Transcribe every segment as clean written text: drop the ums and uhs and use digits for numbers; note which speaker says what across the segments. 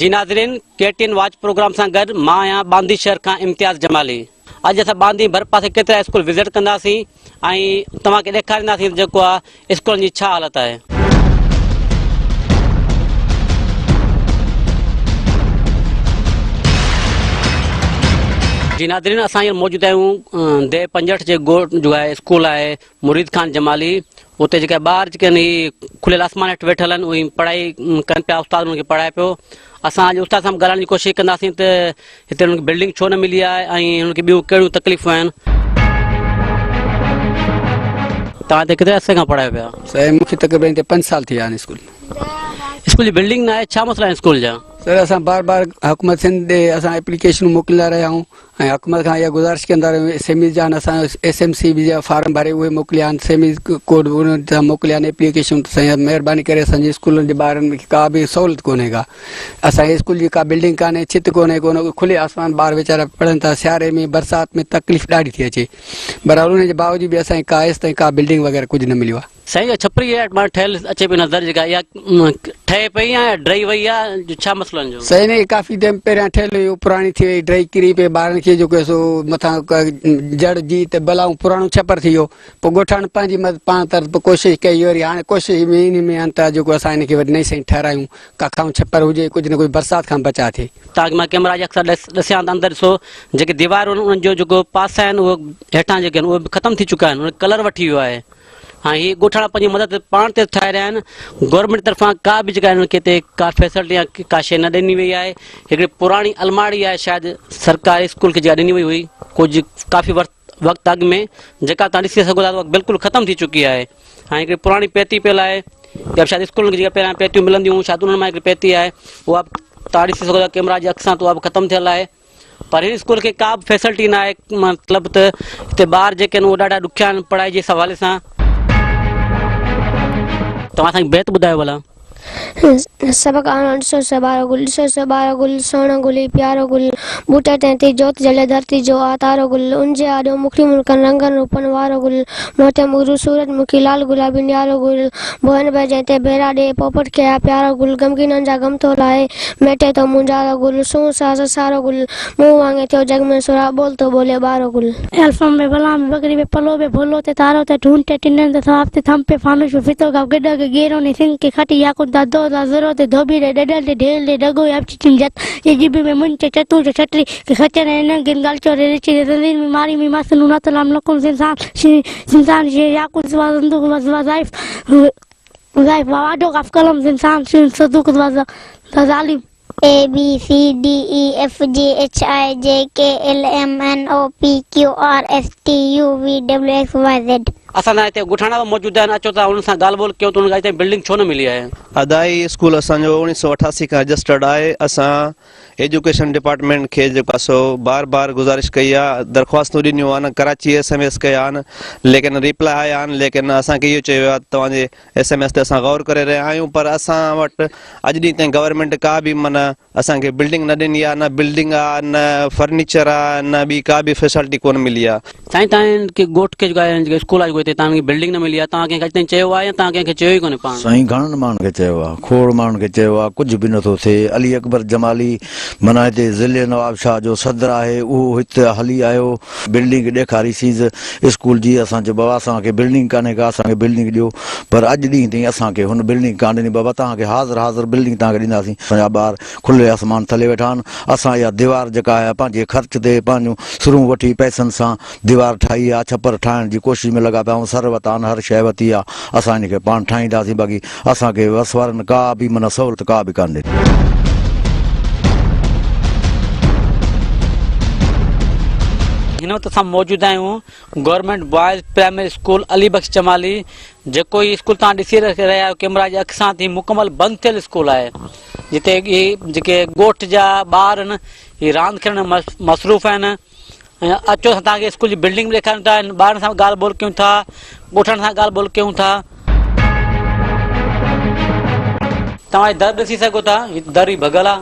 Speaker 1: جي ناظرين K T N watch programme سان گڏ مان آهيان ٻانڌي شهر کان امتياز جمالي اڄ اسان ٻانڌي ڀرپاسي ڪيترا اسڪول وزٽ ڪنداسين ۽ توهان کي ڏيکارينداسين ته جيڪو آهي اسڪولن جي ڇا حالت آهي. جي ناظرين اسان هينئر موجود آهيون ديهه پنجهٺ جي ڳوٺ جو آهي اسڪول آهي مريد خان جمالي اتي جيڪا ٻار جيڪي آهن هي کليل آسمان هيٺ ويٺل آهن اهي پڙهائي ڪن پيا استاد انهن کي پڙهائي پيو اسان اڄ استاد سان به ڳالهائڻ جي ڪوشش ڪنداسين ته هتي انهن کي بلڊنگ ڇو نه ملي آهي ۽ انهن کي ٻيون ڪهڙيون تڪليفون آهن. توهان هتي ڪيتري عرصي کان پڙهايو پيا؟
Speaker 2: سائين مون کي تقريبن هتي پنج سال ٿي ويا آهن اسڪول ۾.
Speaker 1: اسڪول جي بلڊنگ نه آهي ڇا مسئلا آهن اسڪول جا؟
Speaker 2: سر اسان بار بار حڪومت سنڌ ڏي اسان ايپليڪيشنون موڪليندا رهيا آهيون ۽ حڪومت کان اها گذارش ڪندا رهيا آهيون ايس ايم ايز جا اسان ايس ايم سي جا فارم ڀري اهي موڪليا آهن سيميز ڪوڊ انهن تان موڪليا آهن ايپليڪيشن ته سائين مهرباني ڪري اسان جي اسڪولن جي ٻارن کي ڪا به سهولت ڪونهي ڪا اسان جي اسڪول جي ڪا بلڊنگ ڪانهي ڇت ڪونهي ڪو نه کلي آسمان ٻار ويچارا پڙهن ٿا سياري ۾ برسات ۾ تڪليف ڏاڍي ٿي اچي بهرحال ان جي باوجود به اسان کي ڪا هيستائين ڪا بلڊنگ وغيره ڪجهه نه مليو آهي.
Speaker 1: سائين اها ڇپري مان ٺهيل اچي پئي نظر جيڪا اها ٺهي پئي يا ڊهي وئي آهي جو ڇا مسئلو آهن جو.
Speaker 2: سائين هي ڪافي ٽائيم پهريان ٺهيل هئي پراڻي ٿي وئي ڊهي ڪري پئي ٻارن کي جيڪو سو مٿان جڙ جي ته بلائون پراڻو ڇپر ٿي ويو پوء ڳوٺاڻن پنهنجي مدد پاڻ طرف ڪوشش ڪئي وري هاڻي ڪوشش ۾ انهي ۾ آهن ته جيڪو اسان هن کي وري نئين سائين ٺهرايون ڪا کائون ڇپر هجي ڪجهه نه ڪجهه برسات کان بچاء ٿئي.
Speaker 1: تاڪه مان ڪيمرا جي اڪثر ڏسيان ته اندر ڏسو جيڪي ديوارون آهن انهن جو جيڪو پاسا آهن اهي هيٺان جيڪي آهن اهي به ختم ٿي چڪا آهن انهن کي ڪلر وٺي ويو آهي هاڻي هي ڳوٺاڻا پنهنجي مدد پاڻ تي ٺاهي رهيا آهن گورنمينٽ طرفان ڪا به جيڪا هنن کي هتي ڪا فيسلٽي يا ڪا شيء نه ڏني وئي آهي هڪڙي پراڻي الماڙي آهي شايد سرڪاري اسڪول کي جيڪا ڏني وئي هئي ڪجهه ڪافي وقت وقت اڳ ۾ جيڪا توهان ڏسي سگهو ٿا اها بلڪل ختم ٿي چڪي آهي ۽ هڪڙي پراڻي پيتي پيل آهي يا شايد اسڪولن کي جيڪا پهريان پيتيون ملنديون هيون شايد انهن مان هڪڙي پيتي آهي اها به توهان ڏسي سگهو ٿا ڪيمرا جي اک سان ته اها به ختم ٿيل آهي پر هن اسڪول کي ڪا به فيسلٽي نه آهي مطلب ته هتي ٻار جيڪي آهن اهي ڏاڍا ڏکيا آهن پڙهائي جي حوالي سان توهان اسان کي بيت ٻڌايو ڀلا.
Speaker 3: سبق آڻو ڏسو سٻارو گل ڏسو سٻارو گل سهڻو گل هي پيارو گل ٻوٽي تنهن تي جوت جلي ڌرتي جو آ تارو گل ان جي آڏو مکڙيون مرڪن رنگن روپن وارو گل موتي مگرو سورج مکي لال گلابي نيارو گل ڀوئن ڀئي جنهن تي ڀيرا ڏي پوپٽ کي آ پيارو گل غمگينن جا غم ٿو لاهي ميٽي ٿو مونجهارو گل سونهن ساز سارو گل مون وانگي ٿيو جڳ ۾ سرها ٻول ٿو ٻولي ٻارو گل.
Speaker 4: الف م ب لام ب ٻڪري ب پلو ب ڀولو ت تارو ت ڍونڍ ٽ ٽنڊن ت ثواب ت ٿم پ فانوس ف فتو گ گڏ گ ڳيرو ن سنگ ڪ کٽ ياقوت د دو ذ ذرو ت ڌوٻي ر ڏڏل ٽ ڍيل ر ڍڳو ي ابچ چ جت ي ڄڀ م مڃ چ چتون چ ڇٽري ڪ خچر ن ننگ ن گل چو ر رچ ر زنجير م ماري م مس ن نت لام لقم س انسان ش سنسان ش ياقوت ز صندوق و ضعيف ضعيف واڍو ق قلم س انسان ش صدوق ز ظالم.
Speaker 3: A B C D E F G H I J K L M N O P Q R S T U V W X Y Z.
Speaker 1: اسان سان هتي ڳوٺاڻا به موجود آهن اچو ته انهن سان ڳالهه ٻولهه ڪيون ته انهن کي اڄ تائين بلڊنگ ڇو نه ملي آهي.
Speaker 5: ادا هي اسڪول اسان جو 1988 کان رجسٽرڊ آهي اسان ايجوڪيشن ڊپارٽمينٽ کي جيڪو آهي سو بار بار گذارش ڪئي آهي درخواستون ڏنيون آهن ڪراچي ايس ايم ايس ڪيا آهن ليڪن ريپلائي آيا آهن ليڪن اسان کي اهو چيو ويو آهي ته توهان جي ايس ايم ايس تي اسان غور ڪري رهيا آهيون پر اسان وٽ اڄ ڏينهن تائين گورنمينٽ ڪا به معنيٰ اسان کي بلڊنگ نه ڏني آهي نه بلڊنگ آهي نه فرنيچر آهي نه ٻي ڪا به فيسلٽي ڪونه ملي آهي.
Speaker 1: سائين توهان کي ڳوٺ کي جيڪو آهي جيڪو اسڪول آهي جيڪو هتي توهان کي بلڊنگ نه ملي آهي توهان ڪنهن کي اڄ تائين چيو آهي يا توهان ڪنهن کي چيو ئي ڪونهي پاڻ.
Speaker 6: سائين گهڻن ماڻهن کي چيو آهي کوڙ ماڻهن کي چيو آهي ڪجهه به نٿو ٿئي علي اڪبر جمالي معنيٰ هتي ضلعي نوابشاهه جو صدر آهي اهو هت هلي آيو بلڊنگ ڏيکاري سينس اسڪول جي اسان چيو بابا اسان کي بلڊنگ ڪانهي ڪا اسان کي بلڊنگ ڏيو پر اڄ ڏينهن تائين اسان کي هن بلڊنگ ڪانه ڏني بابا توهان کي حاضر حاضر بلڊنگ توهان کي ڏينداسين اسان جا ٻار کلي آسمان ٿلي ويٺا آهن اسان اها ديوار جيڪا آهي پنهنجي خرچ تي پنهنجون سرون وٺي پئسن سان ديوار ٺاهي آهي ڇپر ٺاهڻ جي ڪوشش ۾ لڳا پيا آهيون سر وتان هر شيء وتي آهي اسان ان کي پاڻ ٺاهينداسين باقي اسان کي وس وارن ڪا به معنيٰ سهولت ڪا به ڪانه ڏني.
Speaker 1: هن وقت اسان موجود آهيون government boys primary school Ali Bakhsh Jamali جيڪو هي اسڪول توهان ڏسي رهيا آهيو ڪيمرا جي اک سان ته هي مڪمل بند ٿيل اسڪول آهي جتي هي جيڪي ڳوٺ جا ٻار آهن هي راند کيڏڻ ۾ مصروف آهن ۽ اچو اسان توهان کي اسڪول جي بلڊنگ به ڏيکاريون ٿا ۽ ٻارن سان به ڳالهه ٻولهه ڪيون ٿا ڳوٺاڻن سان ڳالهه ٻولهه ڪيون ٿا. توهان هي در ڏسي سگهو ٿا هي در ئي ڀڳل آ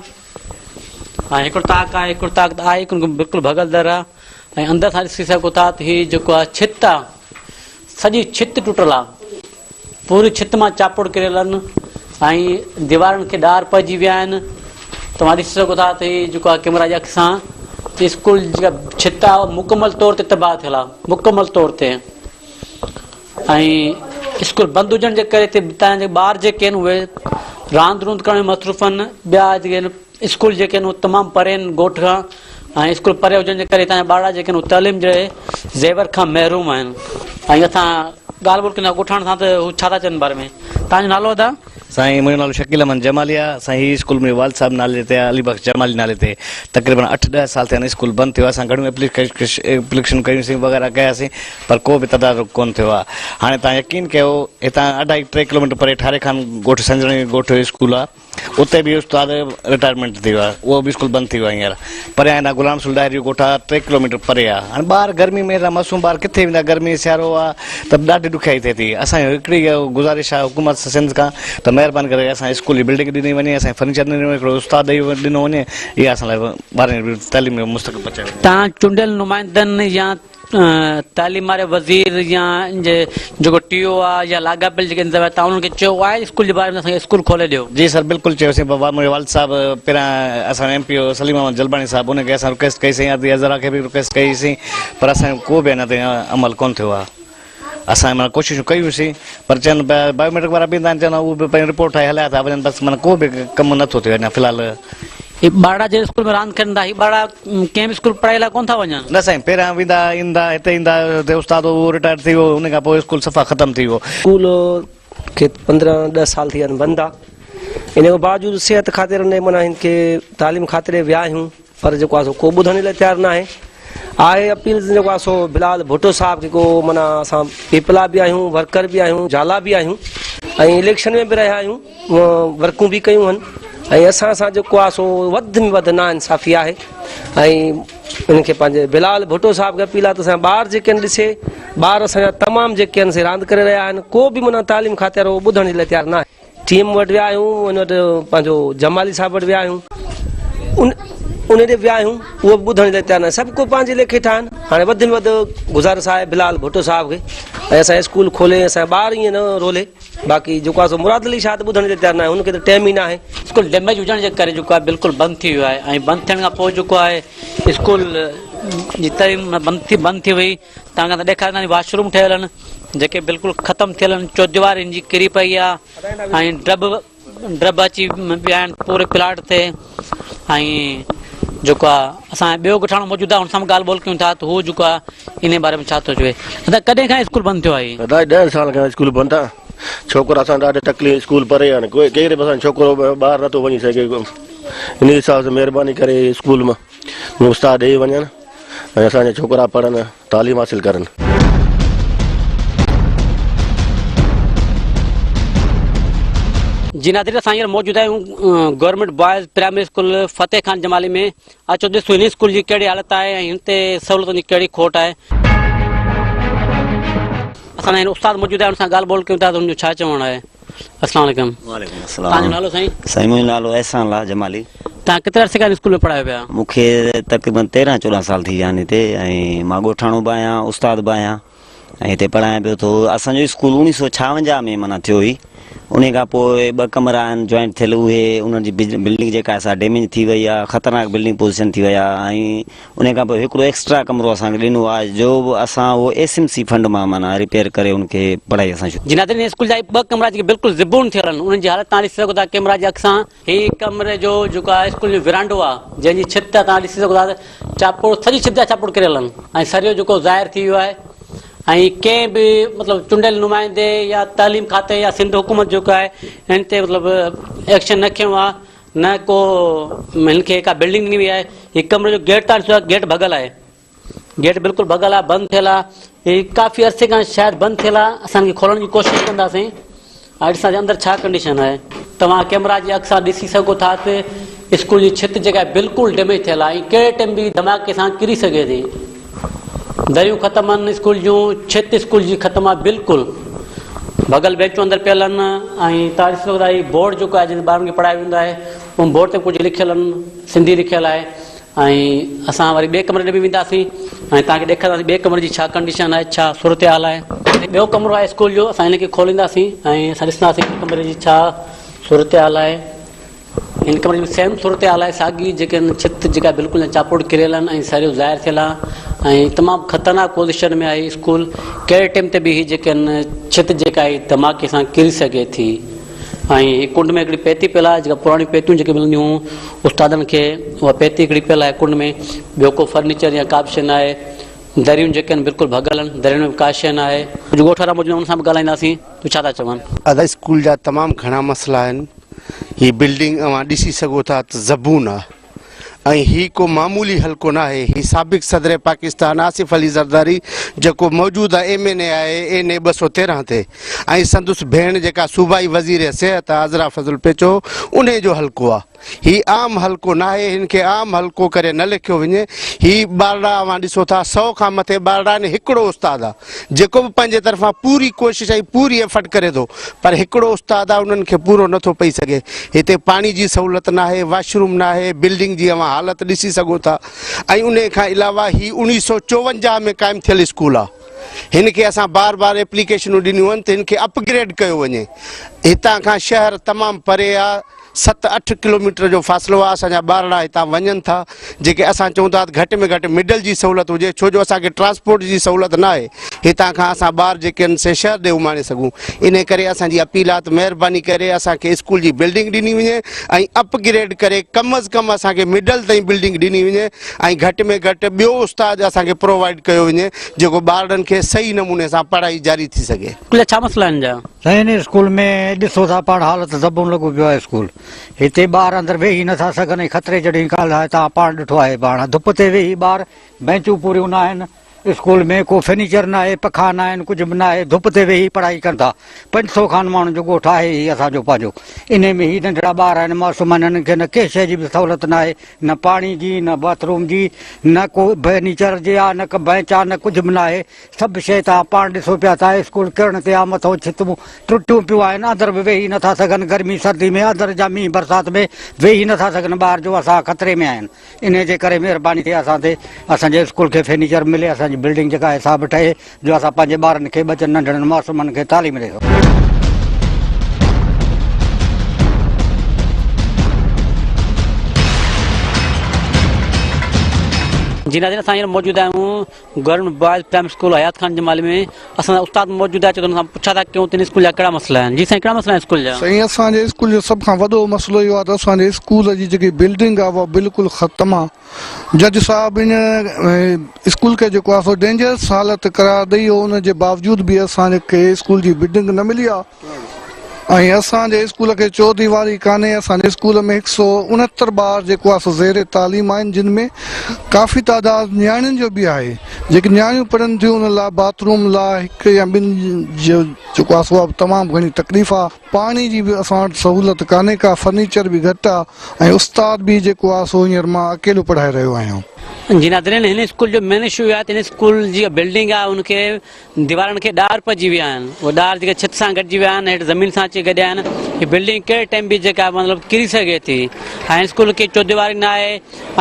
Speaker 1: ۽ هڪڙو طاق آهي هڪڙو طاق ته آهي ڪونه بلڪل ڀڳل در آ ۽ اندر سان ڏسي سگهو ٿا ته هي جيڪو آ ڇت آ سڄي ڇت ٽٽل آ پوري ڇت مان چاپڙ ڪريل آهن ۽ ديوارن کي ڏار پئجي ويا آهن توهان ڏسي سگهو ٿا ته هي جيڪو آهي ڪيمرا جي اک سان اسڪول جي جيڪا ڇت آهي اها مڪمل طور تي تباهه ٿيل آهي مڪمل طور تي ۽ اسڪول بند هجڻ جي ڪري هتي هتان جا ٻار جيڪي آهن اهي راند روند ڪرڻ ۾ مصروف آهن ٻيا جيڪي آهن اسڪول جيڪي آهن اهي تمام پري آهن ڳوٺ کان ۽ اسڪول پري هجڻ جي ڪري هتان جا ٻارڙا جيڪي آهن اهي تعليم جي زيور کان محروم آهن ۽ اسان ڳالهه ٻولهه ڪندا ڳوٺاڻن سان ته هو ڇا ٿا چون باري ۾ توهان جو نالو ادا؟
Speaker 5: سائين منهنجو نالو شڪيل احمد جمالي آ سائين هي اسڪول منهنجي والد صاحب نالي تي آ علي بخش جمالي نالي تي تقريبن اٺ ڏهه سال ٿيا آهن اسڪول بند ٿيو آ اسان گهڻيون ايپليڪشن ڪيون سين وغيره ڪياسين پر ڪو به تدارڪ ڪون ٿيو آ هاڻي توهان يقين ڪيو هتان اڍائي ٽي ڪلوميٽر پري ٺاري خان ڳوٺ سنجرڻي ڳوٺ اسڪول آ اتي به استاد رٽائرمينٽ ٿي ويو آهي اهو به اسڪول بند ٿي ويو آهي هينئر پريان هيڏانهن غلام رسول ڏاهري جو ڳوٺ آهي ٽي ڪلوميٽر پري آهي هاڻي ٻار گرمي ۾ هيڏا معصوم ٻار ڪٿي ويندا گرمي سيارو آهي ته ڏاڍي ڏکيائي ٿئي ٿي اسان جو هڪڙي گذارش آهي حڪومت سنڌ کان ته مهرباني ڪري اسان اسڪول جي بلڊنگ ڏني وڃي اسان کي فرنيچر ڏنو وڃي هڪڙو استاد ڏئي ڏنو وڃي اها اسان لاء ٻارن جي تعليم جو مستقبل بچايو وڃي.
Speaker 1: توهان چونڊيل نمائندن يا تعليم واري وزير يا جيڪو ٽي او آ يا لاڳاپيل جيڪي انتظاميا توهان انهن کي چيو آهي اسڪول جي باري ۾ اسان کي اسڪول کولي ڏيو.
Speaker 5: جي سر بلڪل چيوسين بابا منهنجي والد صاحب پهريان اسان جو ايم پي او سليم احمد جلباڻي صاحب ان کي اسان رڪويسٽ ڪئي سين ادي عذرا کي به رڪويسٽ ڪئي سين پر اسان جو ڪو به اڃا تائين عمل ڪونه ٿيو آ اسان معنيٰ ڪوششون ڪيون سين پر چون پيا بايوميٽرڪ وارا به ايندا آهن چون اهو به پنهنجي رپورٽ ٺاهي هليا ٿا وڃن بس معنيٰ ڪو به ڪم نٿو ٿئي اڃا في الحال.
Speaker 1: هي ٻارڙا جنهن اسڪول ۾ راند ڪن ٿا هي ٻارڙا ڪنهن به اسڪول پڙهائي لاء ڪونه ٿا وڃن.
Speaker 5: نه سائين پهريان ويندا ايندا هتي ايندا هتي استاد هو اهو رٽائرڊ ٿي ويو ان کان پوء اسڪول صفا ختم ٿي ويو.
Speaker 7: اسڪول کي 15 ڏهه سال ٿي ويا آهن بند آ ان کان باوجود صحت خاطر ان معنيٰ هن کي تعليم خاطر ويا آهيون پر جيڪو آ سو ڪو ٻڌڻ لاء تيار ناهي آهي اپيل جيڪو آ سو بلال ڀٽو صاحب کي ڪو معنيٰ اسان پيپلا به آهيون ورڪر به آهيون جالا به آهيون ۽ اليڪشن ۾ به رهيا آهيون ورڪون به ڪيون آهن ۽ اسان سان جيڪو آ سو وڌ ۾ وڌ نا انصافي آهي ۽ ان کي پنهنجي بلال ڀٽو صاحب کي اپيل آ ته اسان ٻار جيڪي آهن ڏسي ٻار اسان جا تمام جيڪي آهن سي راند ڪري رهيا آهن ڪو به معنيٰ تعليم کاتي وارو ٻڌڻ جي لاء تيار ناهي. ٽي ايم وٽ ويا آهيون ان وٽ پنهنجو جمالي صاحب وٽ ويا آهيون ان ان ڏي ويا آهيون اهو به ٻڌڻ لاء تيار ناهي سڀ ڪو پنهنجي ليکي ٺاهن هاڻي وڌ ۾ وڌ گذارش آهي بلال ڀٽو صاحب کي ۽ اسان اسڪول کولي اسان ٻار ائين نه رولي باقي جيڪو آهي سو مراد علي شاهه ته ٻڌڻ لاء تيار ناهي ان کي ته ٽيم ئي ناهي.
Speaker 1: اسڪول ڊيميج هجڻ جي ڪري جيڪو آهي بلڪل بند ٿي ويو آهي ۽ بند ٿيڻ کان پوء جيڪو آهي اسڪول جي تعليم بند ٿي بند ٿي وئي توهان کي ڏيکارينداسين واش روم ٺهيل آهن جيڪي بلڪل ختم ٿيل آهن چوديواري هن جي ڪري پئي آهي ۽ ڊرب ڊرب اچي ويا آهن پوري پلاٽ تي ۽ جيڪو آهي اسان ٻيو ڳوٺاڻو موجود آهي ان سان به ڳالهه ٻولهه ڪيون ٿا ته هو جيڪو آهي ان باري ۾ ڇا ٿو چوي ادا ڪڏهن کان اسڪول بند ٿيو آهي؟
Speaker 8: ادا 10 سال کان اسڪول بند آهي ڇوڪرا اسان ڏاڍي تڪليف اسڪول پري آهن ڪوئي ڪير به اسان ڇوڪرو ٻاهر نٿو وڃي سگهي ان حساب سان مهرباني ڪري اسڪول ۾ استاد ڏئي وڃن ۽ اسان جا ڇوڪرا پڙهن تعليم حاصل ڪرن.
Speaker 1: جي ناظرين اسان هينئر موجود آهيون government boys primary school Fateh Khan Jamali ۾ اچو ڏسون هن اسڪول جي ڪهڙي حالت آهي ۽ هن تي سهولتن جي ڪهڙي کوٽ آهي اسان هن استاد موجود آهي ان سان ڳالهه ٻولهه ڪيون ٿا ته هن جو ڇا چوڻ آهي. السلام عليڪم.
Speaker 9: وعليڪم السلام.
Speaker 1: توهان جو نالو سائين؟
Speaker 9: سائين منهنجو نالو احسان الله جمالي.
Speaker 1: توهان ڪيتري عرصي کان اسڪول ۾ پڙهايو پيا؟
Speaker 9: مون کي تقريبن 13 14 سال ٿي ويا آهن هتي ۽ مان ڳوٺاڻو به آهيان استاد به آهيان ۽ هتي پڙهايان پيو ٿو. اسان جو اسڪول 1956 ۾ معنيٰ ٿيو هئي انهي کان پوء ٻه ڪمرا آهن جوائنٽ ٿيل اهي انهن جي بلڊنگ جيڪا آهي سا ڊيميج ٿي وئي آهي خطرناڪ بلڊنگ پوزيشن ٿي وئي آهي ۽ انهي کان پوء هڪڙو ايڪسٽرا ڪمرو اسان کي ڏنو آهي جو به اسان اهو ايس ايم سي فنڊ مان معنيٰ رپيئر ڪري ان کي پڙهائي اسان شروع.
Speaker 1: جي ناظرين هن اسڪول جا هي ٻه ڪمرا جيڪي بلڪل زبون ٿيل آهن انهن جي حالت توهان ڏسي سگهو ٿا ڪيمرا جي اک سان. هي ڪمري جو جيڪو آهي اسڪول جو ورانڊو آهي جنهن جي ڇت توهان ڏسي سگهو ٿا ته چاپڙ سڄي ڇت جا چاپڙ ڪريل آهن ۽ سريو جيڪو ظاهر ٿي ويو آهي ۽ ڪنهن به مطلب چونڊيل نمائندي يا تعليم کاتي يا سنڌ حڪومت جيڪو آهي ان تي مطلب ايڪشن نه کنيو آهي نه ڪو هن کي ڪا بلڊنگ ڏني وئي آهي. هي ڪمري جو گيٽ تان ڏسو گيٽ ڀڳل آهي. گيٽ بلڪل ڀڳل آهي بند ٿيل آهي. هي ڪافي عرصي کان شايد بند ٿيل آهي. اسان هن کي کولڻ جي ڪوشش ڪنداسين ۽ ڏسنداسين اندر ڇا ڪنڊيشن آهي. توهان ڪيمرا جي اک سان ڏسي سگهو ٿا ته اسڪول جي ڇت جيڪا آهي بلڪل ڊيميج ٿيل آهي ۽ ڪهڙي ٽيم به ڌماڪي سان ڪري سگهي ٿي. دريون ختم آهن اسڪول جون ڇت اسڪول جي ختم آهي بلڪل ڀڳل بينچون اندر پيل آهن ۽ توهان ڏسي سگهو ٿا هي بورڊ جيڪو آهي جنهن تي ٻارن کي پڙهايو ويندو آهي ان بورڊ تي ڪجهه لکيل آهن سنڌي لکيل آهي ۽ اسان وري ٻئي ڪمري ڏي به وينداسين ۽ توهان کي ڏيکارينداسين ٻئي ڪمري جي ڇا ڪنڊيشن آهي ڇا صورتحال آهي ٻيو ڪمرو آهي اسڪول جو اسان هن کي کولينداسين ۽ اسان ڏسنداسين ڪمري جي ڇا صورتحال آهي. هن ڪمري ۾ سيم صورتحال آهي ساڳي جيڪي آهن ڇت جيڪا بلڪل چاپڙ ڪريل آهن ۽ سريو ظاهر ٿيل آهي ۽ تمام خطرناڪ پوزيشن ۾ آهي اسڪول ڪهڙي ٽيم تي به هي جيڪي آهن ڇت جيڪا آهي ڌماڪي سان ڪري سگهي ٿي ۽ هي ڪنڊ ۾ هڪڙي پيتي پيل آهي جيڪا پراڻيون پيتيون جيڪي ملنديون هيون استادن کي اها پيتي هڪڙي پيل آهي ڪنڊ ۾ ٻيو ڪو فرنيچر يا ڪا به شيء نه آهي دريون جيڪي آهن بلڪل ڀڳل آهن درين ۾ به ڪا شيء نه آهي. ڪجهه ڳوٺ وارا موجود آهن انهن سان به ڳالهائينداسين ته ڇا ٿا چون.
Speaker 10: ادا اسڪول جا تمام گهڻا مسئلا آهن هي بلڊنگ اوهان ڏسي سگهو ٿا ته زبون آ ۽ هي ڪو معمولي حلقو ناهي هي سابق صدر پاڪستان آصف علي زرداري جيڪو موجوده ايم اين اي آهي اين اي 213 تي ۽ سندس ڀيڻ جيڪا صوبائي وزير صحت آ عذرا فضل پيچوهو انهي جو حلقو آ. هي عام حلقو ناهي، هن کي عام حلقو ڪري نه ليکيو وڃي. هي ٻارڙا اوهان ڏسو ٿا سئو کان مٿي ٻارڙا آهن، هڪڙو استاد آ جيڪو به پنهنجي طرفان پوري ڪوشش ۽ پوري ايفرٽ ڪري ٿو پر هڪڙو استاد آ انهن کي پورو نه ٿو پئي سگهي. هتي پاڻي جي سهولت ناهي، واش روم ناهي، بلڊنگ جي اوهان حالت ڏسي سگهو ٿا ۽ انهي کان علاوه هي 1954 ۾ قائم ٿيل اسڪول آ. هن کي اسان بار بار ايپليڪيشنون ڏنيون آهن ته هن کي اپگريڊ ڪيو وڃي. هتان کان شهر تمام پري آ. ست اٺ ڪلوميٽر جو فاصلو آهي اسان جا ٻارڙا هتان وڃن ٿا جيڪي اسان چئون ٿا ته گهٽ ۾ گهٽ مڊل جي سهولت هجي ڇو جو اسان کي ٽرانسپورٽ جي سهولت نه آهي هتان کان اسان ٻار جيڪي آهن سي شهر ڏي اماڻي سگهون انهي ڪري اسان جي اپيل آهي ته مهرباني ڪري اسان کي اسڪول جي بلڊنگ ڏني وڃي ۽ اپ گريڊ ڪري ڪم از ڪم اسان کي مڊل تائين بلڊنگ ڏني وڃي ۽ گهٽ ۾ گهٽ ٻيو استاد اسان کي پرووائيڊ ڪيو وڃي جيڪو ٻارڙن کي صحيح نموني سان پڙهائي جاري ٿي سگهي.
Speaker 1: اسڪول جا ڇا مسئلا آهن جا؟
Speaker 11: سائين هن اسڪول ۾ ڏسو ٿا پاڻ حالت زبون لڳو پيو آهي اسڪول هتي ٻار اندر ويهي نٿا سگهن ۽ خطري جهڙي ڳالهه آهي توهان پاڻ ڏٺو آهي پاڻ ڌپ تي ويهي ٻار بينچون پوريون نه آهن اسڪول ۾ ڪو فرنيچر نه آهي پکا نه آهن ڪجهه به نه آهي ڌپ تي ويهي پڙهائي ڪن ٿا 500 کن ماڻهن جو ڳوٺ آهي هي اسان جو پنهنجو انهي ۾ هي ننڍڙا ٻار آهن معصوم آهن هنن کي نه ڪنهن شيء جي به سهولت نه آهي نه پاڻي جي نه باٿ روم جي نه ڪو فرنيچر جي آهي نه ڪا بينچ آهي نه ڪجهه به نه آهي سڀ شيء توهان پاڻ ڏسو پيا ٿا، اسڪول ڪرڻ تي آ مٿئون ڇتون ٽٽيون پيون آهن، اندر به ويهي نٿا سگهن، گرمي سردي ۾ اندر جا مينهن برسات ۾ ويهي نٿا سگهن، ٻار جو اسان خطري ۾ آهن، انهي جي ڪري مهرباني ٿئي اسان تي اسان جي اسڪول کي فرنيچر ملي، اسان جي بلڊنگ جيڪا آهي سا به ٺهي جو اسان پنهنجي ٻارن کي ٻچن ننڍڙن معصومن کي تعليم ڏئي سگهون.
Speaker 1: جي ناظرين اسان هينئر موجود آهيون government boys primary school Hayat Khan Jamali ۾ اسان سان استاد موجود آهي اچو ته ان کان پڇا ٿا ڪيون ته ان اسڪول جا ڪهڙا مسئلا آهن جي سائين ڪهڙا مسئلا آهن اسڪول جا.
Speaker 12: سائين اسان جي اسڪول جو سڀ کان وڏو مسئلو اهو آهي ته اسان جي اسڪول جي جيڪي بلڊنگ آهي اها بلڪل ختم آهي جج صاحب ان اسڪول کي جيڪو آهي سو ڊينجرس حالت قرار ڏئي ويو ان جي باوجود به اسان کي اسڪول جي بلڊنگ نه ملي آهي ۽ اسان جي اسڪول کي چوديواري ڪانهي اسان جي اسڪول ۾ 169 ٻار جيڪو آهي سو زير تعليم آهن جن ۾ ڪافي تعداد نياڻين جو به آهي جيڪي نياڻيون پڙهن ٿيون ان لاء باٿ روم لاء هڪ يا ٻن جو جيڪو آهي سو تمام گهڻي تڪليف آهي پاڻي جي به اسان وٽ سهولت ڪانهي ڪا فرنيچر به گهٽ آهي ۽ استاد به جيڪو آهي سو هينئر مان اڪيلو پڙهائي رهيو آهيان.
Speaker 1: جي ناظرين هن اسڪول جو مين اشو اهو آهي ته هن اسڪول جي بلڊنگ آهي ان کي ديوارن کي ڏار پئجي ويا آهن اهي ڏار جيڪي ڇت سان گڏجي ويا آهن هيٺ زمين سان اچي گڏيا آهن هي بلڊنگ ڪهڙي ٽائيم به جيڪا مطلب ڪري سگهي ٿي ۽ اسڪول کي چوديواري نه آهي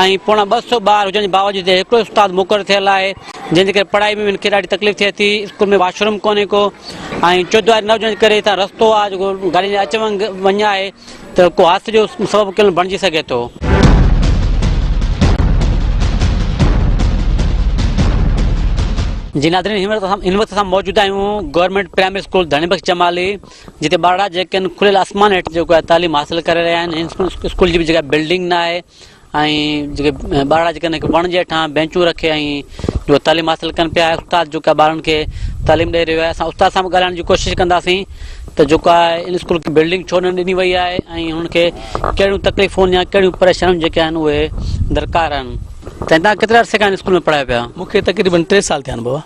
Speaker 1: ۽ پوڻا 200 ٻار هجڻ جي باوجود هڪڙو استاد مقرر ٿيل آهي جنهن جي ڪري پڙهائي ۾ به هن کي ڏاڍي تڪليف ٿئي ٿي اسڪول ۾ واش روم ڪونهي ڪو ۽ چوديواري نه هجڻ جي ڪري هتان رستو آهي جيڪو گاڏين جي اچ وڃ آهي ته ڪو حادثي جو سبب ڪيل بڻجي سگهي ٿو. جي ناظرين هن وقت اسان موجود آهيون government primary school Dhani Bakhsh Jamali جتي ٻارڙا جيڪي آهن کليل آسمان هيٺ جيڪو آهي تعليم حاصل ڪري رهيا آهن هن اسڪول جي به جيڪا بلڊنگ نه آهي ۽ جيڪي ٻارڙا جيڪي آهن وڻ جي هيٺان بينچون رکي ۽ جو تعليم حاصل ڪن پيا استاد جيڪو آهي ٻارن کي تعليم ڏئي رهيو آهي اسان استاد سان به ڳالهائڻ جي ڪوشش ڪنداسين ته جيڪو آهي ان اسڪول کي بلڊنگ ڇو نه ڏني وئي آهي ۽ هنن کي ڪهڙيون تڪليفون يا ڪهڙيون پريشانيون جيڪي آهن اهي درڪار آهن ته توهان ڪيتري عرصي کان اسڪول ۾ پڙهايو پيا؟
Speaker 7: مون کي تقريبن 3 سال ٿيا آهن بابا.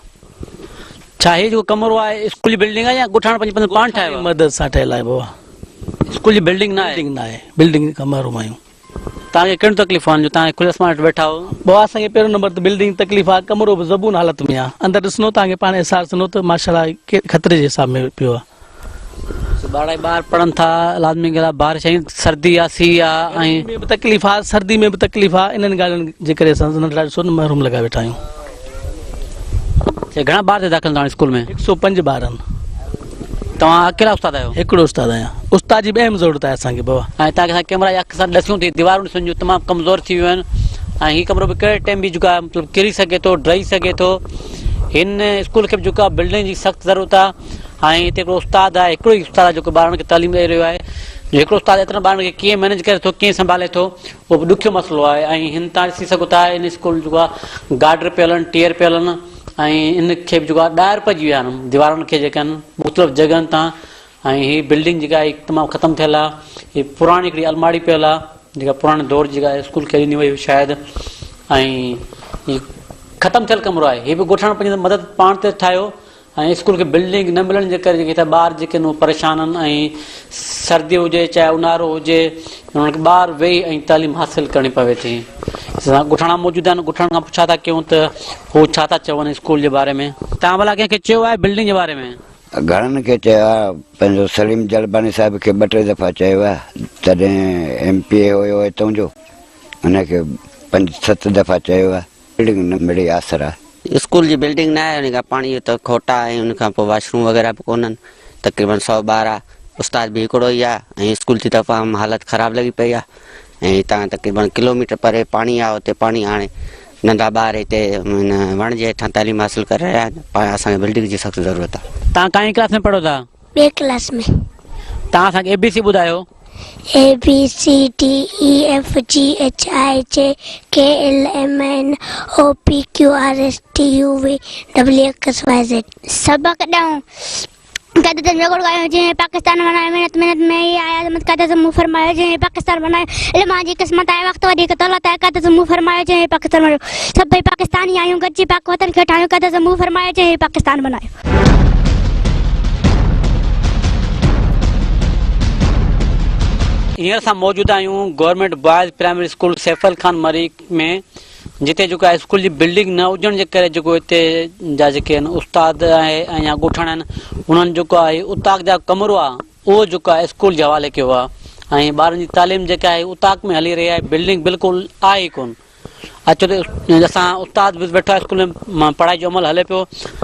Speaker 1: ڇا هي جيڪو ڪمرو آهي اسڪول جي بلڊنگ آهي يا ڳوٺاڻن پنهنجي پاڻ ٺاهيو آهي؟
Speaker 7: مدد سان ٺهيل آهي بابا.
Speaker 1: اسڪول جي بلڊنگ نه آهي؟
Speaker 7: بلڊنگ نه آهي، بلڊنگ کان محروم آهيون.
Speaker 1: توهان کي ڪهڙيون تڪليفون آهن جو توهان کليل آسمان هيٺ ويٺا آهيو؟
Speaker 7: بابا اسان کي پهريون نمبر ته بلڊنگ تڪليف آهي ڪمرو به زبون حالت ۾ آهي اندر ڏسندو توهان کي پاڻ احساس ٿيندو ته ماشاءالله خطري جي حساب ۾ پيو آهي.
Speaker 1: ٻارڙا ٻاهر پڙهن ٿا لازمي ڳالهه آهي بارش ۽ سردي آهي سيء آهي ۽
Speaker 7: گرمي ۾ به تڪليف آهي سردي ۾ به تڪليف آهي انهن ڳالهين جي ڪري اسان ننڍڙا ڏسو نه محروم لڳا ويٺا آهيون.
Speaker 1: گهڻا ٻار ٿا داخل توهان اسڪول ۾؟
Speaker 7: 105 ٻار آهن.
Speaker 1: توهان اڪيلا استاد آهيو؟
Speaker 13: هڪڙو استاد آهيان. استاد جي به اهم ضرورت آهي اسان کي بابا.
Speaker 1: ۽ توهان کي اسان ڪيمرا جي اک سان ڏسيون ٿي ديوارون ڏسن جون تمام ڪمزور ٿي ويون آهن ۽ هي ڪمرو به ڪهڙي ٽائيم به جيڪو آهي مطلب ڪري سگهي ٿو ڊهي سگهي ٿو هن اسڪول کي به جيڪو آهي بلڊنگ جي سخت ضرورت آهي ۽ هتي هڪڙو استاد آهي هڪڙو ئي استاد آهي جيڪو ٻارن کي تعليم ڏئي رهيو آهي جو هڪڙو استاد ايترن ٻارن کي ڪيئن مينيج ڪري ٿو ڪيئن سنڀالي ٿو اهو به ڏکيو مسئلو آهي ۽ هن تان ڏسي سگهو ٿا هن اسڪول جيڪو آهي گارڊر پيل آهن ٽيئر پيل آهن ۽ ان کي به جيڪو آهي ڏار پئجي ويا آهن ديوارن کي جيڪي آهن مختلف جڳهن تان ۽ هي بلڊنگ جيڪا آهي تمام ختم ٿيل آهي هي پراڻي هڪڙي الماڙي پيل آهي جيڪا پراڻي دور جي جيڪا اسڪول کي ڏني وئي هئي شايد ۽ هي ختم ٿيل ڪمرو آهي هي به ڳوٺاڻن پنهنجي مدد پاڻ تي ٺاهيو ۽ اسڪول کي بلڊنگ نه ملڻ جي ڪري جيڪي هتان ٻار جيڪي آهن اهي پريشان آهن ۽ سردي هجي چاهي اونهارو هجي انهن کي ٻاهر ويهي ۽ تعليم حاصل ڪرڻي پوي ٿي. اسان ڳوٺاڻا موجود آهن ڳوٺاڻن کان پڇا ٿا ڪيون ته هو ڇا ٿا چون اسڪول جي باري ۾. توهان ڀلا ڪنهن کي چيو آهي بلڊنگ جي باري ۾؟
Speaker 14: گهڻن کي چيو آهي پنهنجو سليم جلباڻي صاحب کي ٻه ٽي دفعا چيو آهي تڏهن ايم پي اي هيو هتان جو ان کي پنج ست دفعا چيو آهي. بلڊنگ نه مڙئي آسر آ.
Speaker 15: اسڪول جي بلڊنگ نه آهي ان کان پاڻي جو ته کوٽ آ ۽ ان کان پوء واش روم وغيره به ڪونهن تقريبن سئو ٻار آ استاد به هڪڙو ئي آ ۽ اسڪول جي تمام حالت خراب لڳي پئي آ ۽ هتان تقريبن ڪلوميٽر پري پاڻي آ اتي پاڻي آڻي ننڍا ٻار هتي هن وڻ جي هيٺان تعليم حاصل ڪري رهيا آهن پاڻ اسان کي بلڊنگ جي سخت ضرورت آ.
Speaker 1: توهان ڪائين ڪلاس ۾ پڙهو ٿا؟
Speaker 4: ٻي ڪلاس ۾.
Speaker 1: توهان اسان کي اي بي سي ٻڌايو.
Speaker 4: A B C D E F G H I J K L M N O P Q R S T U V W X Y Z. سبق ڏهون، قائداعظم جڳوڙ ڳايو جنهن پاڪستان بنايو محنت محنت ۾ ئي آهي عظمت قائداعظم مون فرمايو جنهن پاڪستان بنايو علم آن جي قسمت آهي وقت وڌيڪ دولت آهي قائداعظم مون فرمايو جنهن پاڪستان بنايو سڀئي پاڪستاني آهيون گڏجي پاڪ وطن کي ٺاهيون قائداعظم مون فرمايو جنهن پاڪستان بنايو.
Speaker 1: هينئر اسان موجود آهيون government boys primary school Saifal Khan Marri ۾ جتي جيڪو آهي اسڪول جي بلڊنگ نه هجڻ جي ڪري جيڪو هتي جا جيڪي آهن استاد آهي ۽ يا ڳوٺاڻا آهن انهن جيڪو آهي اوطاق جا ڪمرو آهي اهو جيڪو آهي اسڪول جي حوالي ڪيو آهي ۽ ٻارن جي تعليم جيڪا آهي اوطاق ۾ هلي رهي آهي بلڊنگ بلڪل آهي ئي ڪون اچو ته اسان استاد به ويٺو آهي اسڪول ۾ پڙهائي جو عمل هلي پيو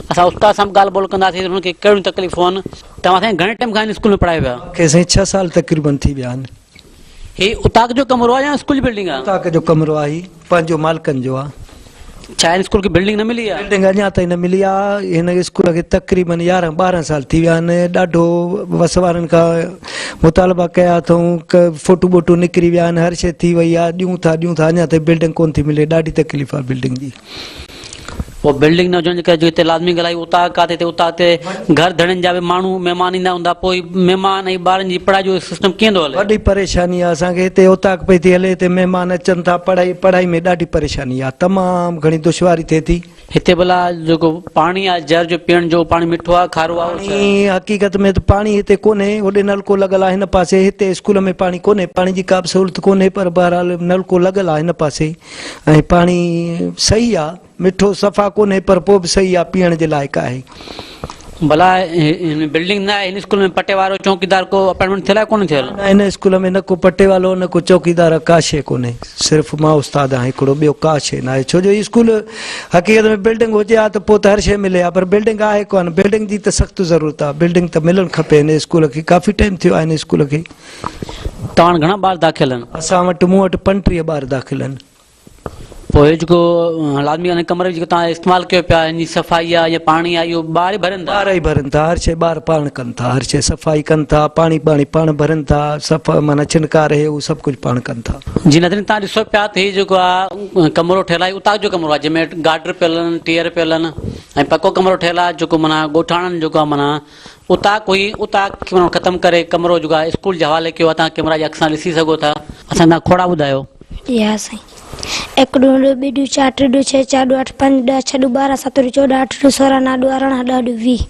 Speaker 1: اسان استاد سان به ڳالهه ٻولهه ڪنداسين انهن کي ڪهڙيون تڪليفون آهن توهان سائين گهڻي ٽائيم کان هن اسڪول ۾ پڙهايو پيا؟
Speaker 16: مون کي سائين ڇهه سال تقريبن ٿي ويا آهن.
Speaker 1: هي اوطاق جو ڪمرو آهي يا اسڪول جي بلڊنگ آهي؟
Speaker 16: اوطاق جو ڪمرو آهي هي پنهنجو مالڪن جو آهي.
Speaker 1: ڇا هن اسڪول کي بلڊنگ نه ملي آهي؟
Speaker 16: بلڊنگ اڃا تائين نه ملي آهي. هن اسڪول کي تقريبن يارهن ٻارهن سال ٿي ويا آهن. ڏاڍو وس وارن کان مطالبا ڪيا اٿئون فوٽو ٻوٽو نڪري ويا آهن هر شيء ٿي وئي آهي ڏيون ٿا ڏيون ٿا اڃا تائين بلڊنگ ڪونه ٿي ملي ڏاڍي تڪليف آهي بلڊنگ جي.
Speaker 1: پوء بلڊنگ نه هجڻ جي ڪري جو هتي لازمي ڳالهه آهي اوطاق آهي ته هتي اوطاق تي گهر ڌڻين جا به ماڻهو مهمان ايندا هوندا پوء هي مهمان ۽ ٻارن جي پڙهائي جو سسٽم ڪيئن ٿو هلي؟
Speaker 16: وڏي پريشاني آهي اسان کي هتي اوطاق پئي ٿي هلي هتي مهمان اچن ٿا پڙهائي پڙهائي ۾ ڏاڍي پريشاني آهي تمام گهڻي دشواري ٿئي ٿي.
Speaker 1: هتي ڀلا جيڪو پاڻي آهي جر جو پيئڻ جو پاڻي مٺو آهي کارو آهي اهو ڇا
Speaker 16: پاڻي حقيقت ۾ ته پاڻي هتي ڪونهي هوڏي نلڪو لڳل آهي هن پاسي هتي اسڪول ۾ پاڻي ڪونهي پاڻي جي ڪا به سهولت ڪونهي پر بهرحال نلڪو لڳل آهي هن پاسي ۽ پاڻي صحيح آ مٺو صفا ڪونهي پر پوء به صحيح آ پيئڻ جي لائق آهي.
Speaker 1: ڀلا هن بلڊنگ نه آهي هن اسڪول ۾ پٽيوالو چونڪيدار ڪو اپائنٽمينٽ ٿيل آهي ڪونه ٿيل؟
Speaker 16: نه هن اسڪول ۾ نه ڪو پٽيوالو نه ڪو چوڪيدار ڪا شيء ڪونهي صرف مان استاد آهيان هڪڙو ٻيو ڪا شيء ناهي ڇو جو هي اسڪول حقيقت ۾ بلڊنگ هجي ها ته پوء ته هر شيء ملي ها پر بلڊنگ آهي ڪونه بلڊنگ جي ته سخت ضرورت آهي بلڊنگ ته ملڻ کپي هن اسڪول کي ڪافي ٽائيم ٿيو آهي هن اسڪول کي.
Speaker 1: توهان وٽ گهڻا ٻار داخل آهن؟
Speaker 16: اسان وٽ مون وٽ 35 ٻار داخل آهن.
Speaker 1: پوء هي جيڪو لازمي ان ڪمري جو جيڪو توهان استعمال ڪيو پيا ان جي صفائي آ يا پاڻي آ اهو ٻار ئي ڀرين ٿا؟
Speaker 16: ٻار ئي ڀرين ٿا هر شيء ٻار پاڻ ڪن ٿا هر شيء صفائي ڪن ٿا پاڻي ٻاڻي پاڻ ڀرين ٿا صفا معنيٰ ڇڻڪار هي هو سڀ ڪجهه پاڻ ڪن ٿا.
Speaker 1: جي ناظرين توهان ڏسو پيا ته هي جيڪو آ ڪمرو ٺهيل آهي اوطاق جو ڪمرو آ جنهن ۾ گارڊر پيل آهن ٽيئر پيل آهن ۽ پڪو ڪمرو ٺهيل آ جيڪو معنيٰ ڳوٺاڻن جيڪو آ معنيٰ اوطاق هئي، اوطاق کي ماڻهن ختم ڪري ڪمرو جيڪو آهي اسڪول جي حوالي ڪيو آهي، توهان ڪيمرا جي اک سان ڏسي سگهو ٿا. اسان کي توهان کوڙا ٻڌايو.
Speaker 4: جي ها سائين. هڪ ڏون ڏو ٻه ڏون چار ٽي ڏون ڇهه چار ڏون اٺ پنج ڏهه ڇهه ڏون 12 ست ڏون 14 اٺ ڏون 16 نو ڏون 18 ڏهه ڏون 20.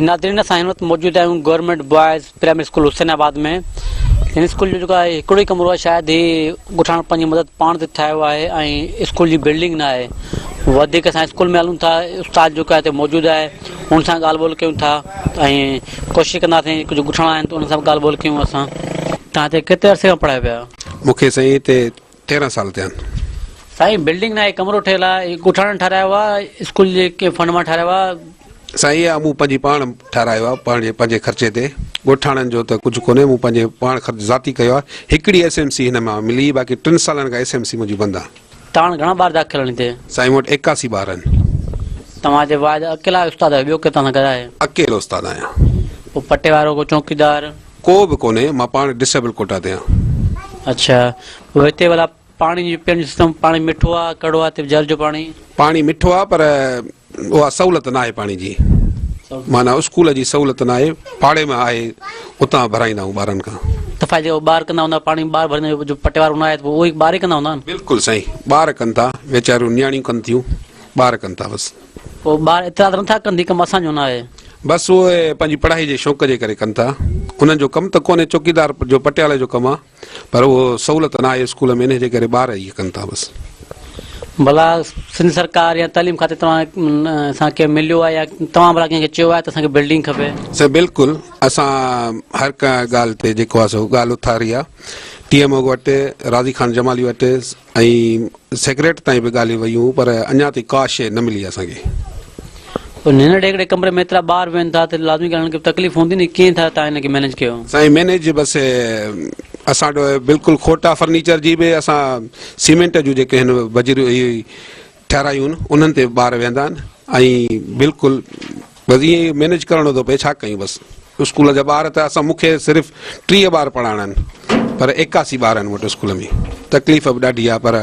Speaker 1: ناظرين اسان هن وقت موجود آهيون government boys primary school Hussainabad ۾ هن اسڪول جو جيڪو آهي هڪڙو ئي ڪمرو آهي شايد هي ڳوٺاڻن پنهنجي مدد پاڻ تي ٺاهيو آهي ۽ اسڪول جي بلڊنگ نه آهي وڌيڪ اسان اسڪول ۾ هلون ٿا استاد جيڪو آهي هتي موجود آهي ان سان ڳالهه ٻولهه ڪيون ٿا ۽ ڪوشش ڪنداسين ڪجهه ڳوٺاڻا آهن ته انهن سان به ڳالهه ٻولهه ڪيون اسان. توهان هتي ڪيتري عرصي کان پڙهايو پيا؟
Speaker 17: مون کي سائين هتي 13 سال ٿيا آهن.
Speaker 1: سائين بلڊنگ ناهي ڪمرو ٺهيل آهي هي ڳوٺاڻن ٺهرايو آهي اسڪول جي ڪنهن فنڊ مان ٺهرايو آهي.
Speaker 17: سائين اها مون پنهنجي پاڻ ٺهرايو آهي پنهنجي پنهنجي خرچي تي ڳوٺاڻن جو ته ڪجهه ڪونهي مون پنهنجي پاڻ خرچ ذاتي ڪيو آهي هڪڙي ايس ايم سي هن مان ملي باقي ٽن سالن کان ايس ايم سي منهنجي بند آهي.
Speaker 1: توهان وٽ گهڻا ٻار داخل آهن هتي؟
Speaker 17: سائين مون وٽ 81 ٻار آهن.
Speaker 1: توهان جي واحد اڪيلا استاد آهيو ٻيو ڪير توهان سان گڏ آهي؟
Speaker 17: اڪيلو استاد آهيان.
Speaker 1: پوء پٽي وارو ڪو چوڪيدار؟
Speaker 17: ڪو به ڪونهي مان پاڻ ڊسيبل ڪوٽا تي آهيان.
Speaker 1: اڇا پوء هتي ڀلا پاڻي جو پيئڻ جو سسٽم پاڻي مٺو آ ڪڙو آ هتي جل جو پاڻي؟
Speaker 17: پاڻي مٺو آ پر اها سهولت ناهي پاڻي جي معنيٰ اسڪول جي سهولت ناهي پاڙي ۾ آهي اتان ڀرائيندا آهيون ٻارن کان.
Speaker 1: صفائي جيڪو ٻار ڪندا هوندا پاڻي ٻار ڀريندا جو پٽي وارو نه آهي ته پوء اهي ٻار ئي ڪندا هوندا نه.
Speaker 17: بلڪل سائين ٻار ڪن ٿا ويچاريون نياڻيون ڪن ٿيون ٻار ڪن ٿا بس.
Speaker 1: پوء ٻار اعتراض نٿا ڪن هي ڪم اسان جو نه آهي.
Speaker 17: بس اهي پنهنجي پڙهائي جي شوق جي ڪري ڪن ٿا انهن جو ڪم ته ڪونهي چوڪيدار جو پٽيوالي جو ڪم آ. پر اهو سهولت نه آهي اسڪول ۾ انهي جي ڪري ٻار اهي ڪن ٿا بس.
Speaker 1: ڀلا سنڌ سرڪار يا تعليم کاتي توهان سان ڪنهن مليو آهي يا توهان ڀلا ڪنهن کي چيو آهي ته اسان کي بلڊنگ کپي.
Speaker 17: سائين بلڪل اسان هر ڪنهن ڳالهه تي جيڪو آهي سو ڳالهه اٿاري آهي ٽي ايم او وٽ راضي خان جمالي وٽ ۽ سيڪريٽ تائين به ڳالهيون ويون پر اڃا تائين ڪا شيء نه ملي اسان کي.
Speaker 1: پوء ننڍڙي هڪڙي ڪمري ۾ ايترا ٻار ويهن ٿا ته لازمي ڳالهه هنن کي به تڪليف هوندي نه ڪيئن ٿا توهان هن کي مينيج ڪيو.
Speaker 17: سائين مينيج بس اسان وٽ بلڪل کوٽ آ فرنيچر جي به اسان سيمينٽ جون جيڪي هن بجريون اهي ٺهرايون آهن انهن تي ٻار ويهندا آهن ۽ بلڪل بس ائين ئي مينيج ڪرڻو ٿو پئي ڇا ڪيون بس اسڪول جا ٻار ته اسان مون کي صرف 30 ٻار پڙهائڻا آهن پر 81 ٻار آهن مون وٽ اسڪول ۾ تڪليف به ڏاڍي آهي پر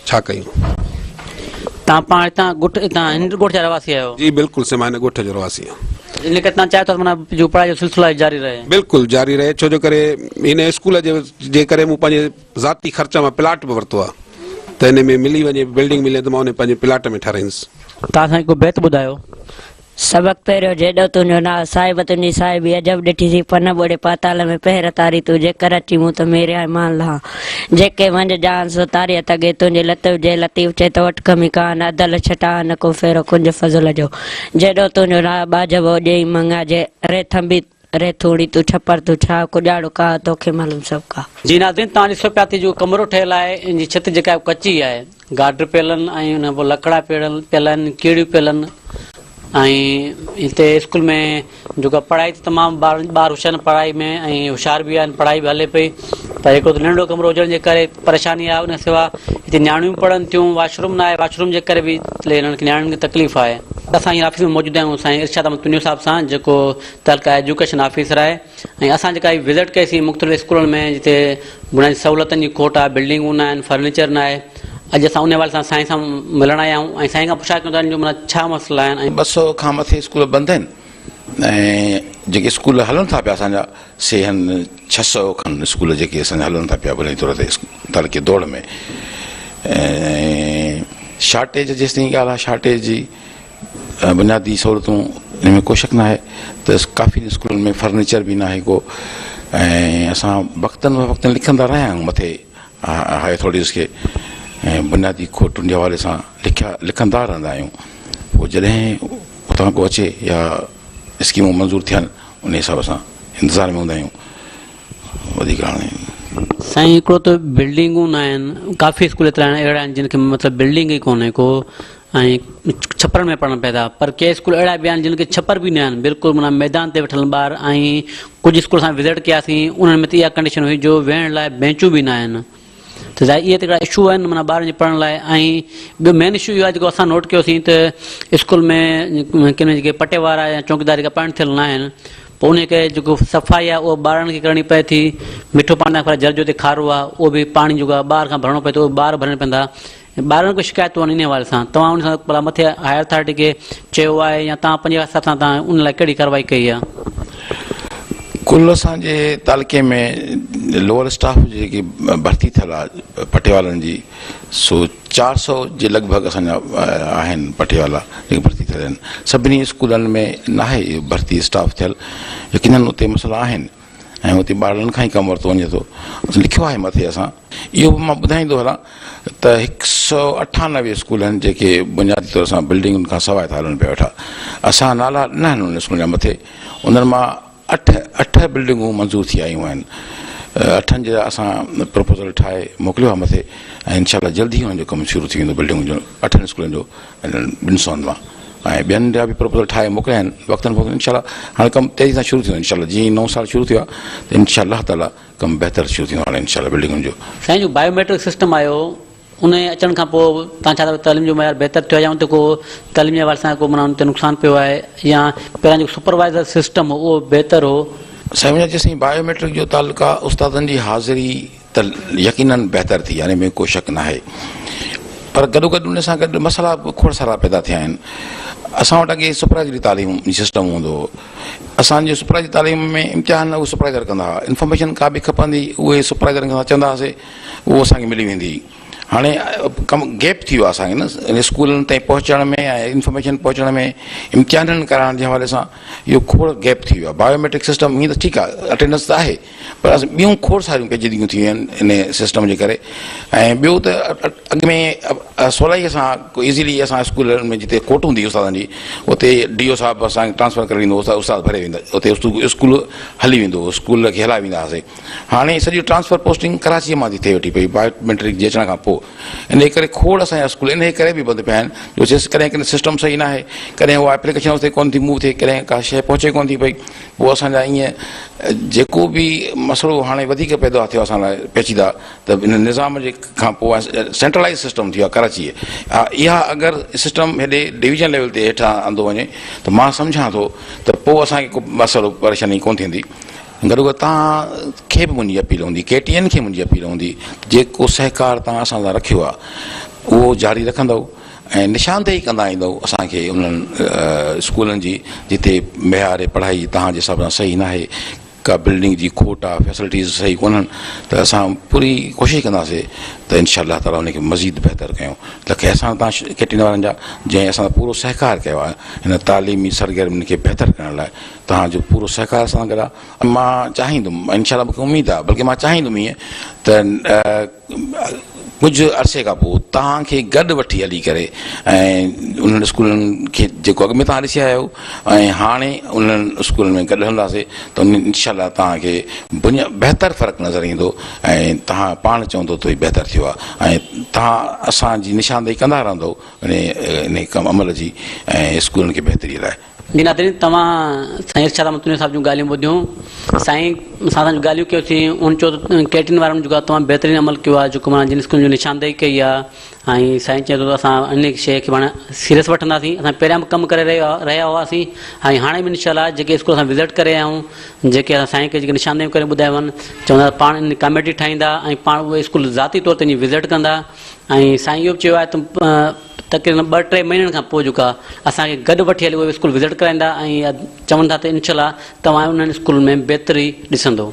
Speaker 17: ڇا ڪيون.
Speaker 1: توهان پاڻ هتان ڳوٺ هتان هن ڳوٺ جا رهواسي آهيو؟
Speaker 17: جي بلڪل سائين مان هن ڳوٺ جو رهواسي آهيان.
Speaker 1: ان ڪري توهان چاهيو ٿا ته معنيٰ جو پڙهائي جو سلسلو آهي جاري رهي.
Speaker 17: بلڪل جاري رهي ڇو جو ڪري هن اسڪول جي ڪري مون پنهنجي ذاتي خرچ مان پلاٽ به ورتو آهي ته هن ۾ ملي وڃي بلڊنگ ملي ته مان ان پنهنجي پلاٽ ۾ ٺهرائيندس.
Speaker 1: توهان اسان کي ڪو بيت ٻڌايو.
Speaker 18: سبق پهريون جيڏو تنهنجو ناهه، صاحب تنهنجي صاحبي عجب ڏٺي سين، پن ٻوڙي پاتال ۾ پهر تاري تون، جيڪر اچي مون ته ميريائي مان لهان، جيڪي ونج جهان سو تاريء تڳي، تنهنجي لطف جي لطيف چئي تو وٽ ڪمي ڪانه، عدل ڇٽاهه نه ڪو ڦيرو ڪنج فضل جو، جيڏو تنهنجو ناهه، ٻاجهه ٻئو ڏيئي مڱيا جي ري ٿنڀي ري ٿوڙي تون ڇپر تون ڇاهه، ڪڄاڙو ڪاهه توکي معلوم سڀ ڪا.
Speaker 1: جي ناظرين توهان ڏسو پيا ته جيڪو ڪمرو ٺهيل آهي ان جي ڇت جيڪا آهي ڪچي آهي گارڊر پيل آهن ۽ ان کان پوء لڪڙا پيل آهن ڪيڙيون پيل آهن ۽ هتي اسڪول ۾ جيڪا پڙهائي ته تمام ٻار ٻار هوشيار آهن پڙهائي ۾ ۽ هوشيار به آهن پڙهائي به هلي پئي پر هڪڙو ته ننڍڙو ڪمرو هجڻ جي ڪري پريشاني آهي ان کان سواء هتي نياڻيون به پڙهن ٿيون واش روم نه آهي واش روم جي ڪري به هنن کي نياڻين کي تڪليف آهي. اسان هينئر آفيس ۾ موجود آهيون سائين ارشاد احمد تنيو صاحب سان جيڪو تعلقه ايجوڪيشن آفيسر آهي ۽ اسان جيڪا هي وزٽ ڪئي سين مختلف اسڪولن ۾ جتي بنيادي سهولتن جي کوٽ آهي بلڊنگون نه آهن فرنيچر نه آهي اڄ اسان ان حوالي سان سائين سان ملڻ آيا آهيون ۽ سائين کان پڇا ڪيون ٿا ان جو معنيٰ ڇا مسئلا آهن ۽.
Speaker 19: 200 کان مٿي اسڪول بند آهن ۽ جيڪي اسڪول هلن ٿا پيا اسان جا سي آهن 600 کن اسڪول جيڪي اسان جا هلن ٿا پيا بنيادي طور تي تعلقي دوڙ ۾ ۽ شارٽيج جيستائين ڳالهه آهي شارٽيج جي بنيادي سهولتون ان ۾ ڪو شڪ ناهي ته ڪافي اسڪولن ۾ فرنيچر به ناهي ڪو ۽ اسان وقتن بفقتن لکندا رهيا آهيون مٿي هاء اٿارٽيز کي ۽ بنيادي کوٽن جي حوالي سان لکيا لکندا رهندا آهيون پوء جڏهن اتان ڪو اچي يا اسڪيمون منظور ٿين ان حساب سان انتظار ۾ هوندا آهيون وڌيڪ هاڻي.
Speaker 1: سائين هڪڙو ته بلڊنگون نه آهن ڪافي اسڪول ايترا اهڙا آهن جن کي مطلب بلڊنگ ئي ڪونهي ڪو ۽ ڇپرن ۾ پڙهن پيا ٿا پر ڪي اسڪول اهڙا به آهن جن کي ڇپر به نه آهن بلڪل معنيٰ ميدان تي ويٺل ٻار ۽ ڪجهه اسڪول اسان وزٽ ڪياسين انهن ۾ ته اها ڪنڊيشن هئي جو ويهڻ لاء بينچون به نه آهن ته ظاهر اهي ته هڪڙا اشو آهن معنيٰ ٻارن جي پڙهڻ لاء ۽ ٻيو مين اشو اهو آهي جيڪو اسان نوٽ ڪيوسين ته اسڪول ۾ ڪن ۾ جيڪي پٽي وارا يا چوڪيدار جيڪا اپائنٽ ٿيل نه آهن پوء انهي ڪري جيڪو صفائي آهي اهو ٻارن کي ڪرڻي پئي ٿي مٺو پاڻي کان جر جو هتي کارو آهي اهو به پاڻي جيڪو آهي ٻاهر کان ڀرڻو پئي ٿو اهو ٻار ڀرن پوندا ٻارن کي شڪايتون آهن انهي حوالي سان توهان ان سان ڀلا مٿي هائير اٿارٽي کي چيو آهي يا توهان پنهنجي حساب سان توهان ان لاء ڪهڙي ڪارروائي ڪئي آهي؟
Speaker 19: ڪل اسان جي تعلقي ۾ لوئر اسٽاف جي جيڪي ڀرتي ٿيل آهي پٽيوالن جي سو 400 جي لڳ ڀڳ اسان جا آهن پٽيوالا جيڪي ڀرتي ٿيل آهن سڀني اسڪولن ۾ ناهي ڀرتي اسٽاف ٿيل يقينن اتي مسئلا آهن ۽ اتي ٻارڙن کان ئي ڪم ورتو وڃي ٿو. لکيو آهي مٿي اسان اهو به مان ٻڌائيندو هلان ته 198 اسڪول آهن جيڪي بنيادي طور سان بلڊنگن کان سواء ٿا هلن پيا ويٺا. اسان نالا ڏنا آهن انهن اسڪولن جا مٿي انهن مان اٺ بلڊنگون منظور ٿي آيون آهن. اٺن جي لاء اسان پروپوزل ٺاهي موڪليو آهي مٿي ۽ انشاء الله جلد ئي انهن جو ڪم شروع ٿي ويندو بلڊنگن جو اٺن اسڪولن جو ٻن سون مان ۽ ٻين جا به پروپوزل ٺاهي موڪليا آهن وقتن فوقتن انشاء الله هاڻي ڪم تيزي سان شروع ٿيندو انشاء الله جيئن ئي نئون سال شروع ٿيو آهي ته انشاء الله تعالي ڪم بهتر شروع ٿيندو هاڻي انشاء الله بلڊنگن جو.
Speaker 1: سائين جو بايوميٽرڪ سسٽم آيو ان جي اچڻ کان پوء توهان ڇا ٿا تعليم جو معيار بهتر ٿيو آهي يا ان تي ڪو تعليم جي حوالي سان ڪو معنيٰ ان تي نقصان پيو آهي يا پهريان جيڪو سپروائزر سسٽم هو اهو بهتر هو؟
Speaker 19: سائين منهنجا جيسين بايوميٽرڪ جو تعلق آهي استادن جي حاضري ته يقينن بهتر ٿي آهي ان ۾ ڪو شڪ ناهي پر گڏوگڏ ان سان گڏ مسئلا به کوڙ سارا پيدا ٿيا آهن اسان وٽ اڳي سپروائزري تعليم سسٽم هوندو هو اسان جي سپروائزري تعليم ۾ امتحان اهي سپروائزر ڪندا هئا انفارميشن ڪا به کپندي اهي سپروائزرن کان چوندا هئاسي اهو اسان کي ملي ويندي هئي هاڻي ڪم گيپ ٿي ويو آهي اسان کي نه اسڪولن تائين پهچڻ ۾ ۽ انفارميشن پهچڻ ۾ امتحانن ڪرائڻ جي حوالي سان اهو کوڙ گيپ ٿي ويو آهي بايوميٽرڪ سسٽم ائين ته ٺيڪ آهي اٽينڊنس ته آهي پر ٻيون کوڙ ساريون پيچيدگيون ٿي ويون آهن ان سسٽم جي ڪري ۽ ٻيو ته اڳ ۾ سولائي سان ايزلي اسان اسڪول ۾ جتي کوٽ هوندي هئي استادن جي اتي ڊي او صاحب اسان کي ٽرانسفر ڪري ڏيندو هو استاد ڀري ويندا اتي اسڪول هلي ويندو هو اسڪول کي هلائي ويندا هئاسي هاڻي سڄي ٽرانسفر پوسٽنگ ڪراچيء مان ٿي ٿئي ويٺي پئي بايوميٽرڪ جي اچڻ کان پوء انهيء ڪري کوڙ اسان جا اسڪول انهيء ڪري به بند پيا آهن جو جيس ڪڏهن ڪڏهن سسٽم صحيح ناهي ڪڏهن اها ايپليڪيشن اتي ڪونه ٿي موو ٿئي ڪڏهن ڪا شيء پهچي ڪونه ٿي پئي پوء اسان جا ائين جيڪو به مسئلو هاڻي وڌيڪ پيدا ٿيو اسان لاء پيچيده ته ان نظام جي کان پوء سينٽرلائز سسٽم ٿي ويو آهي ڪراچيء اها اگر سسٽم هيڏي ڊويزن ليول تي هيٺان آندو وڃي ته مان سمجهان ٿو ته پوء اسان کي ڪو مسئلو پريشاني ڪونه ٿيندي. گڏوگڏ توهان کي به منهنجي اپيل هوندي، ڪي ٽي اين کي منهنجي اپيل هوندي ته جيڪو سهڪار توهان اسان سان رکيو آهي اهو جاري رکندؤ ۽ نشاندهي ڪندا ايندؤ اسان کي انهن اسڪولن جي جتي معيار پڙهائي توهان جي حساب سان صحيح ناهي، ڪا بلڊنگ جي کوٽ آهي، فيسلٽيز صحيح ڪونهن ته اسان پوري ڪوشش ڪنداسين ته انشاء الله تعاليٰ ان کي مزيد بهتر ڪيون. لک احسان توهان ڪي ٽي اين وارن جا جنهن اسان سان پورو سهڪار ڪيو آهي هن تعليمي سرگرمين کي بهتر ڪرڻ لاء. توهان جو پورو سهڪار اسان سان گڏ آهي ۽ مان چاهيندم انشاء الله مون کي اميد آهي بلڪه مان چاهيندم ائين ته ڪجهه عرصي کان پوء توهان کي گڏ وٺي هلي ڪري ۽ انهن اسڪولن کي جيڪو اڳ ۾ توهان ڏسي آيا آهيو ۽ هاڻي انهن اسڪولن ۾ گڏ هلنداسين ته انشاء الله توهان کي بهتر فرق نظر ايندو ۽ توهان پاڻ چوندو ته هي بهتر ٿيو آهي ۽ توهان اسان جي نشاندهي ڪندا رهندو انهي ڪم عمل جي ۽ اسڪولن کي بهتري لاء.
Speaker 1: جي ناظرين توهان سائين ارشاد احمد تنيو صاحب جون ڳالهيون ٻڌيون سائين سان اسان ڳالهيون ڪيوسين ان چيو ته ڪيٽين وارن جيڪو تمام بهترين عمل ڪيو آهي جيڪو معنيٰ جن اسڪولن جي نشاندهي ڪئي آهي ۽ سائين چئي ٿو ته اسان ان شيء کي پاڻ سيريس وٺنداسين اسان پهريان به ڪم ڪري رهيا رهيا هئاسين ۽ هاڻي به انشاء الله جيڪي اسڪول اسان وزٽ ڪري آيا آهيون جيڪي اسان سائين کي جيڪي نشاندهيون ڪري ٻڌايون آهن چوندا پاڻ ان ڪميٽي ٺاهيندا ۽ پاڻ اهي اسڪول ذاتي طور تي وزٽ ڪندا ۽ سائين اهو به چيو آهي ته تقريبن ٻه ٽي مهينن کان پوء جيڪو آهي اسان کي گڏ وٺي هلي اهي اسڪول وزٽ ڪرائيندا ۽ چون ٿا ته انشاء الله توهان انهن اسڪولن ۾ بهتري ڏسندو.